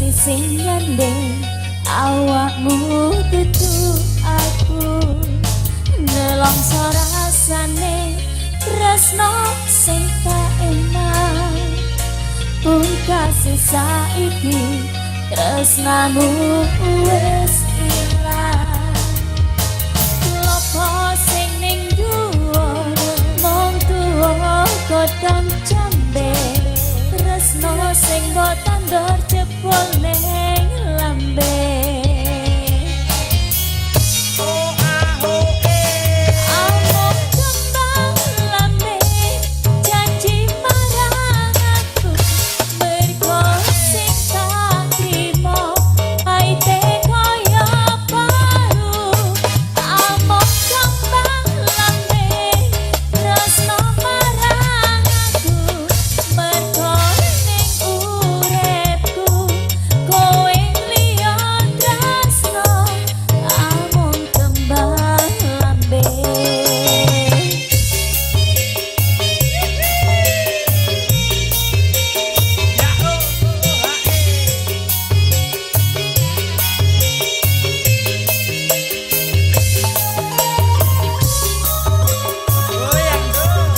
Pungkase sing nyandeng awakmu dudu aku. Nelongso rasane tresno sing tak eman. Pungkase saiki tresnamu wis ilang. Klopo sing ning dhuwur mung tuwa godhong jambe. Tresno sing mbok tandur jebul ning lambe. Oh ah oh eh. Amung kembang lambe janji marang aku. Mergo sing tak trimo paite kaya paru. Amung kembang lambe tresno marang aku. Mergo ning uripku kowe liya tresno. Amung kembang lambe. Ya oh oh ah eh. Goyang dong.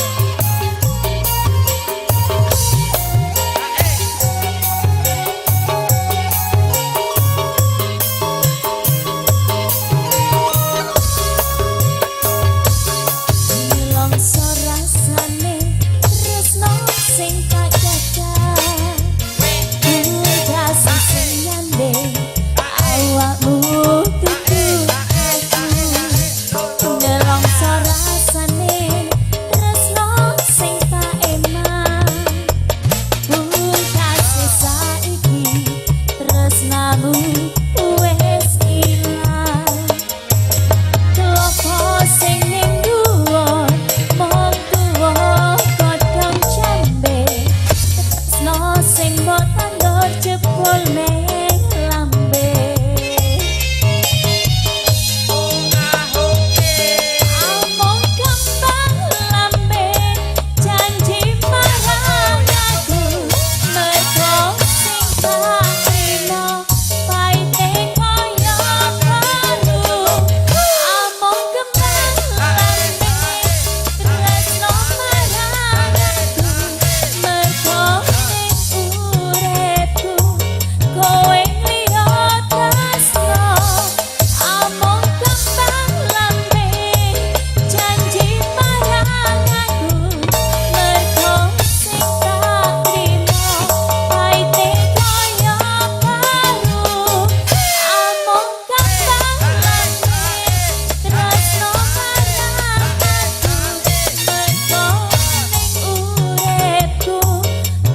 Ah eh. Nelongso rasane tresno sing tak gagal. Pungkase sing nyandeng awakmu dudu aku. Nelongso rasane tresno sing tak eman. Pungkase saiki tresnamu wis ilang. Klopo sing ning dhuwur mung tuwa godhong jambe. Tresno sing mbok tandur jebul ning lambe. Oh ah oh eh. Amung kembang lambe janji marang aku. Mergo sing tak trimo paite kaya paru. Amung kembang lambe tresno marang aku. Mergo ning uripku kowe liya tresno. Amung kembang lambe janji marang aku. Mergo sing tak trimo paite kaya paru. Amung kembang lambe tresno marang aku. Mergo ning uripku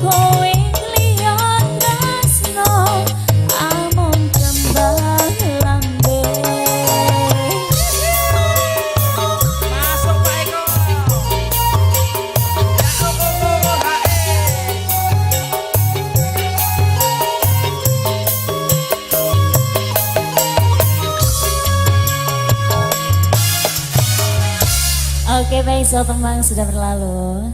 kowe liya tresno. Amung kembang lambe. Masuk Pak Eko. Ya oh oh oh ah eh. Oke baik, so tembang sudah berlalu.